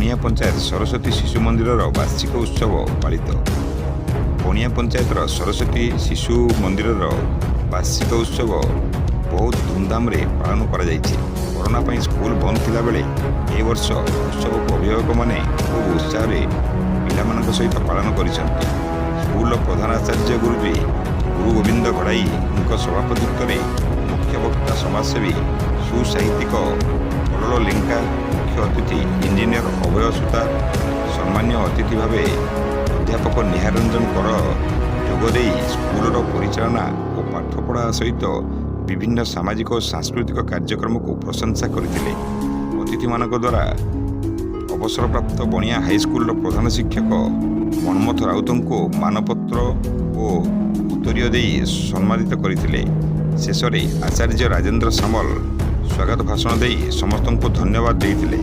ବଣିଆ ପଞ୍ଚାୟତ ସରସ୍ୱତୀ ଶିଶୁ ମନ୍ଦିରର ବାର୍ଷିକ ଉତ୍ସବ ପାଳିତ। ବଣିଆ ପଞ୍ଚାୟତର ସରସ୍ୱତୀ ଶିଶୁ ମନ୍ଦିରର ବାର୍ଷିକ ଉତ୍ସବ ବହୁତ ଧୁମଧାମରେ ପାଳନ କରାଯାଇଛି। କରୋନା ପାଇଁ ସ୍କୁଲ ବନ୍ଦ ଥିଲାବେଳେ ଏ ବର୍ଷ ଉତ୍ସବକୁ ଅଭିଭାବକମାନେ ଖୁବ୍ ଉତ୍ସାହରେ ପିଲାମାନଙ୍କ ସହିତ ପାଳନ କରିଛନ୍ତି। ସ୍କୁଲର ପ୍ରଧାନ ଆଚାର୍ଯ୍ୟ ଗୁରୁଜୀ ଗୁରୁ ଗୋବିନ୍ଦ ଘଡ଼ାଇଙ୍କ ସଭାପତିତ୍ୱରେ ମୁଖ୍ୟ ବକ୍ତା ସମାଜସେବୀ ସୁସାହିତ୍ୟିକ କଲୋଳ ଲେଙ୍କା, ମୁଖ୍ୟ ଅତିଥି ଇଞ୍ଜିନିୟର ଅଭୟ ସୁତାର, ସମ୍ମାନୀୟ ଅତିଥି ଭାବେ ଅଧ୍ୟାପକ ନିହାର ରଞ୍ଜନ କର ଯୋଗଦେଇ ସ୍କୁଲର ପରିଚାଳନା ଓ ପାଠପଢ଼ା ସହିତ ବିଭିନ୍ନ ସାମାଜିକ ଓ ସାଂସ୍କୃତିକ କାର୍ଯ୍ୟକ୍ରମକୁ ପ୍ରଶଂସା କରିଥିଲେ। ଅତିଥିମାନଙ୍କ ଦ୍ୱାରା ଅବସରପ୍ରାପ୍ତ ବଣିଆ ହାଇସ୍କୁଲର ପ୍ରଧାନ ଶିକ୍ଷକ ମନ୍ମଥ ରାଉତଙ୍କୁ ମାନପତ୍ର ଓ ଉତ୍ତରୀୟ ଦେଇ ସମ୍ମାନିତ କରିଥିଲେ। ଶେଷରେ ଆଚାର୍ଯ୍ୟ ରାଜେନ୍ଦ୍ର ସାମଲ ସ୍ୱାଗତ ଭାଷଣ ଦେଇ ସମସ୍ତଙ୍କୁ ଧନ୍ୟବାଦ ଦେଇଥିଲେ।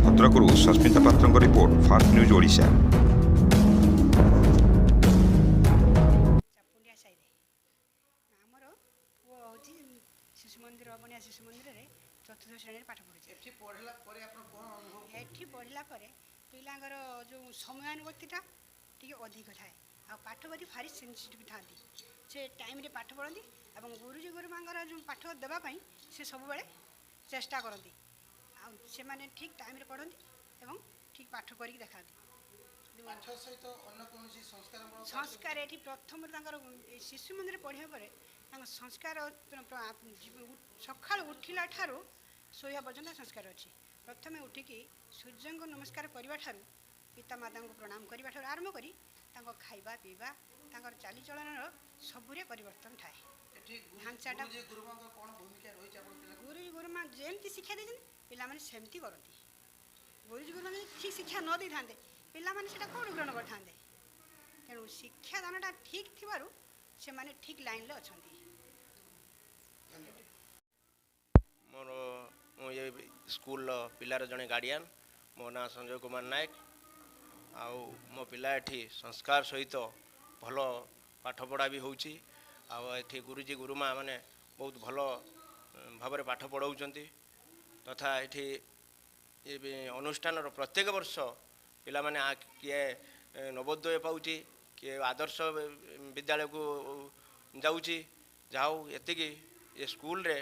ଭଦ୍ରକରୁ ସସ୍ମିତା ପାତ୍ରଙ୍କ ରିପୋର୍ଟ, ଫାଷ୍ଟ ନ୍ୟୁଜ୍ ଓଡ଼ିଶା। ଚାପୁଣ୍ଡିଆ ସାହିରେ ଆମର ପୁଅ ହେଉଛି ଶିଶୁ ମନ୍ଦିର, ବଣିଆ ଶିଶୁ ମନ୍ଦିରରେ ଚତୁର୍ଥ ଶ୍ରେଣୀରେ ପାଠ ପଢ଼ୁଛି। ଏଠି ପଢ଼ିଲା ପରେ ଆପଣ କ'ଣ ଅନୁଭବ? ଏଠି ପଢ଼ିଲା ପରେ ପିଲାଙ୍କର ଯେଉଁ ସମୟାନୁଗତିଟା ଟିକେ ଅଧିକ ଥାଏ ଆଉ ପାଠ ପ୍ରତି ଭାରି ସେନ୍ସିଟିଭ୍ ଥାନ୍ତି। ସେ ଟାଇମ୍ରେ ପାଠ ପଢ଼ନ୍ତି ଏବଂ ଗୁରୁଜୀ ଗୁରୁମାଙ୍କର ଯେଉଁ ପାଠ ଦେବା ପାଇଁ ସେ ସବୁବେଳେ ଚେଷ୍ଟା କରନ୍ତି ଆଉ ସେମାନେ ଠିକ୍ ଟାଇମ୍ରେ ପଢ଼ନ୍ତି ଏବଂ ଠିକ୍ ପାଠ କରିକି ଦେଖାନ୍ତି। ପାଠ ସହିତ ଅନ୍ୟ କୌଣସି ସଂସ୍କାର? ସଂସ୍କାର ଏଠି ପ୍ରଥମରୁ ତାଙ୍କର ଏଇ ଶିଶୁ ମନ୍ଦିର ପଢ଼ିବା ପରେ ତାଙ୍କ ସଂସ୍କାର, ସକାଳୁ ଉଠିଲା ଠାରୁ ଶୋଇବା ପର୍ଯ୍ୟନ୍ତ ସଂସ୍କାର ଅଛି। ପ୍ରଥମେ ଉଠିକି ସୂର୍ଯ୍ୟଙ୍କୁ ନମସ୍କାର କରିବା ଠାରୁ, ପିତାମାତାଙ୍କୁ ପ୍ରଣାମ କରିବା ଠାରୁ ଆରମ୍ଭ କରି ତାଙ୍କ ଖାଇବା ପିଇବା, ତାଙ୍କର ଚାଲିଚଳନର ସବୁରେ ପରିବର୍ତ୍ତନ ଥାଏ। ଏଠି ଢାଞ୍ଚାଟା ଗୁରୁଜୀ ଗୁରୁମାଙ୍କର କ'ଣ ଭୂମିକା ରହିଛି ଆପଣ ପିଲା? ଗୁରୁଜୀ ଗୁରୁମା ଯେମିତି ଶିକ୍ଷା ଦେଇଛନ୍ତି, ପିଲାମାନେ ସେମିତି କରନ୍ତି। ଗୁରୁଜୀ ଗୁରୁମା ଯଦି ଠିକ୍ ଶିକ୍ଷା ନ ଦେଇଥାନ୍ତେ, ପିଲାମାନେ ସେଇଟା କେଉଁଠୁ ଗ୍ରହଣ କରିଥାନ୍ତେ? ତେଣୁ ଶିକ୍ଷାଦାନଟା ଠିକ୍ ଥିବାରୁ ସେମାନେ ଠିକ୍ ଲାଇନ୍ରେ ଅଛନ୍ତି। ଧନ୍ୟବାଦ। ମୁଁ ଏ ସ୍କୁଲର ପିଲାର ଜଣେ ଗାର୍ଡ଼ିଆନ୍। ମୋ ନାଁ ସଞ୍ଜୟ କୁମାର ନାୟକ। ଆଉ ମୋ ପିଲା ଏଠି ସଂସ୍କାର ସହିତ ଭଲ ପାଠପଢ଼ା ବି ହେଉଛି ଆଉ ଏଠି ଗୁରୁଜୀ ଗୁରୁମା ମାନେ ବହୁତ ଭଲ ଭାବରେ ପାଠ ପଢ଼ାଉଛନ୍ତି। ତଥା ଏଠି ଏ ବି ଅନୁଷ୍ଠାନର ପ୍ରତ୍ୟେକ ବର୍ଷ ପିଲାମାନେ କିଏ ନବୋଦୟ ପାଉଛି, କିଏ ଆଦର୍ଶ ବିଦ୍ୟାଳୟକୁ ଯାଉଛି। ଯାହା ହଉ, ଏତିକି ଏ ସ୍କୁଲରେ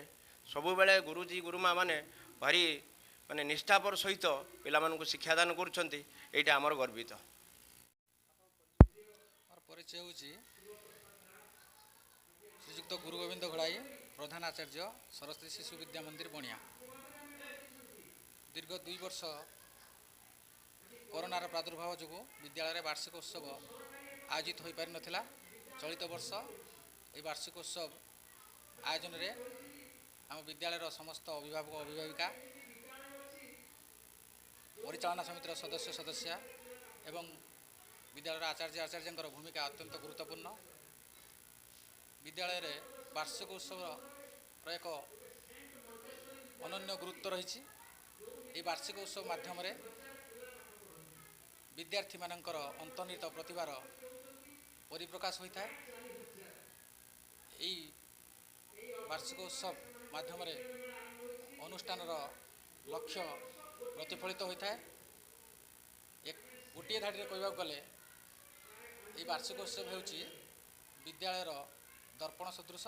ସବୁବେଳେ ଗୁରୁଜୀ ଗୁରୁମା ମାନେ ଭାରି ମାନେ ନିଷ୍ଠାପର ସହିତ ପିଲାମାନଙ୍କୁ ଶିକ୍ଷାଦାନ କରୁଛନ୍ତି। ଏଇଟା ଆମର ଗର୍ବିତ। ମୋର ପରିଚୟ ହେଉଛି ଶ୍ରୀଯୁକ୍ତ ଗୁରୁ ଗୋବିନ୍ଦ ଘଡ଼ାଇ, ପ୍ରଧାନ ଆଚାର୍ଯ୍ୟ, ସରସ୍ୱତୀ ଶିଶୁ ବିଦ୍ୟା ମନ୍ଦିର, ବଣିଆ। ଦୀର୍ଘ 2 ବର୍ଷ କରୋନାର ପ୍ରାଦୁର୍ଭାବ ଯୋଗୁଁ ବିଦ୍ୟାଳୟରେ ବାର୍ଷିକ ଉତ୍ସବ ଆୟୋଜିତ ହୋଇପାରିନଥିଲା। ଚଳିତ ବର୍ଷ ଏହି ବାର୍ଷିକ ଉତ୍ସବ ଆୟୋଜନରେ ଆମ ବିଦ୍ୟାଳୟର ସମସ୍ତ ଅଭିଭାବକ, ଅଭିଭାବିକା, ପରିଚାଳନା ସମିତିର ସଦସ୍ୟ, ସଦସ୍ୟା ଏବଂ ବିଦ୍ୟାଳୟର ଆଚାର୍ଯ୍ୟ, ଆଚାର୍ଯ୍ୟଙ୍କର ଭୂମିକା ଅତ୍ୟନ୍ତ ଗୁରୁତ୍ୱପୂର୍ଣ୍ଣ। ବିଦ୍ୟାଳୟରେ ବାର୍ଷିକ ଉତ୍ସବର ଏକ ଅନନ୍ୟ ଗୁରୁତ୍ୱ ରହିଛି। ଏହି ବାର୍ଷିକ ଉତ୍ସବ ମାଧ୍ୟମରେ ବିଦ୍ୟାର୍ଥୀମାନଙ୍କର ଅନ୍ତର୍ନିହିତ ପ୍ରତିଭାର ପରିପ୍ରକାଶ ହୋଇଥାଏ। ଏହି ବାର୍ଷିକ ଉତ୍ସବ ମାଧ୍ୟମରେ ଅନୁଷ୍ଠାନର ଲକ୍ଷ୍ୟ ପ୍ରତିଫଳିତ ହୋଇଥାଏ। ଏକ ଗୋଟିଏ ଧାଡ଼ିରେ କହିବାକୁ ଗଲେ, ଏହି ବାର୍ଷିକ ଉତ୍ସବ ହେଉଛି ବିଦ୍ୟାଳୟର ଦର୍ପଣ ସଦୃଶ।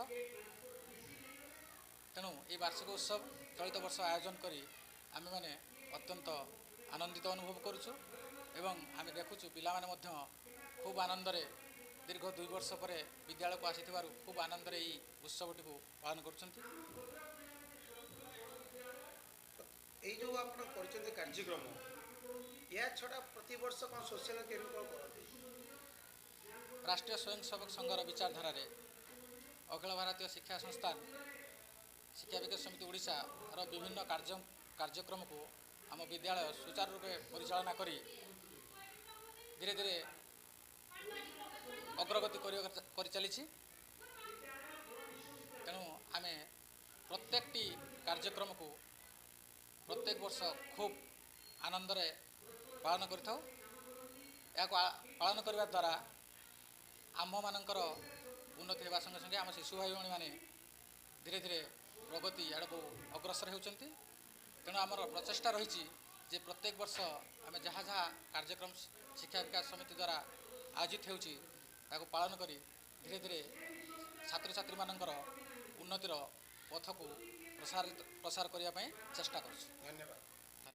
ତେଣୁ ଏହି ବାର୍ଷିକ ଉତ୍ସବ ଚଳିତ ବର୍ଷ ଆୟୋଜନ କରି ଆମେମାନେ ଅତ୍ୟନ୍ତ ଆନନ୍ଦିତ ଅନୁଭବ କରୁଛୁ ଏବଂ ଆମେ ଦେଖୁଛୁ, ପିଲାମାନେ ମଧ୍ୟ ଖୁବ୍ ଆନନ୍ଦରେ ଦୀର୍ଘ 2 ବର୍ଷ ପରେ ବିଦ୍ୟାଳୟକୁ ଆସିଥିବାରୁ ଖୁବ୍ ଆନନ୍ଦରେ ଏହି ଉତ୍ସବଟିକୁ ପାଳନ କରୁଛନ୍ତି। ଏଇ ଯେଉଁ ଆପଣ କରିଛନ୍ତି କାର୍ଯ୍ୟକ୍ରମ, ଏହା ଛଡ଼ା ପ୍ରତିବର୍ଷ କ'ଣ ସୋସିଆଲ କେମିତି କ'ଣ କରନ୍ତି? ରାଷ୍ଟ୍ରୀୟ ସ୍ୱୟଂସେବକ ସଂଘର ବିଚାରଧାରାରେ ଅଖିଳ ଭାରତୀୟ ଶିକ୍ଷା ସଂସ୍ଥାନ ଶିକ୍ଷା ବିକାଶ ସମିତି ଓଡ଼ିଶାର ବିଭିନ୍ନ କାର୍ଯ୍ୟକ୍ରମକୁ ଆମ ବିଦ୍ୟାଳୟ ସୁଚାରୁ ରୂପେ ପରିଚାଳନା କରି ଧୀରେ ଧୀରେ ଅଗ୍ରଗତି କରିଚାଲିଛି। ତେଣୁ ଆମେ ପ୍ରତ୍ୟେକଟି କାର୍ଯ୍ୟକ୍ରମକୁ ପ୍ରତ୍ୟେକ ବର୍ଷ ଖୁବ୍ ଆନନ୍ଦରେ ପାଳନ କରିଥାଉ। ଏହାକୁ ପାଳନ କରିବା ଦ୍ୱାରା ଆମ୍ଭମାନଙ୍କର ଉନ୍ନତି ହେବା ସଙ୍ଗେ ସଙ୍ଗେ ଆମ ଶିଶୁ ଭାଇ ଭଉଣୀମାନେ ଧୀରେ ଧୀରେ ପ୍ରଗତି ଆଡ଼କୁ ଅଗ୍ରସର ହେଉଛନ୍ତି। ତେଣୁ ଆମର ପ୍ରଚେଷ୍ଟା ରହିଛି ଯେ ପ୍ରତ୍ୟେକ ବର୍ଷ ଆମେ ଯାହା ଯାହା କାର୍ଯ୍ୟକ୍ରମ ଶିକ୍ଷା ବିକାଶ ସମିତି ଦ୍ୱାରା ଆୟୋଜିତ ହେଉଛି, ତାକୁ ପାଳନ କରି ଧୀରେ ଧୀରେ ଛାତ୍ରଛାତ୍ରୀମାନଙ୍କର ଉନ୍ନତିର ପଥକୁ ପ୍ରସାର କରିବା ପାଇଁ ଚେଷ୍ଟା କରୁଛୁ। ଧନ୍ୟବାଦ।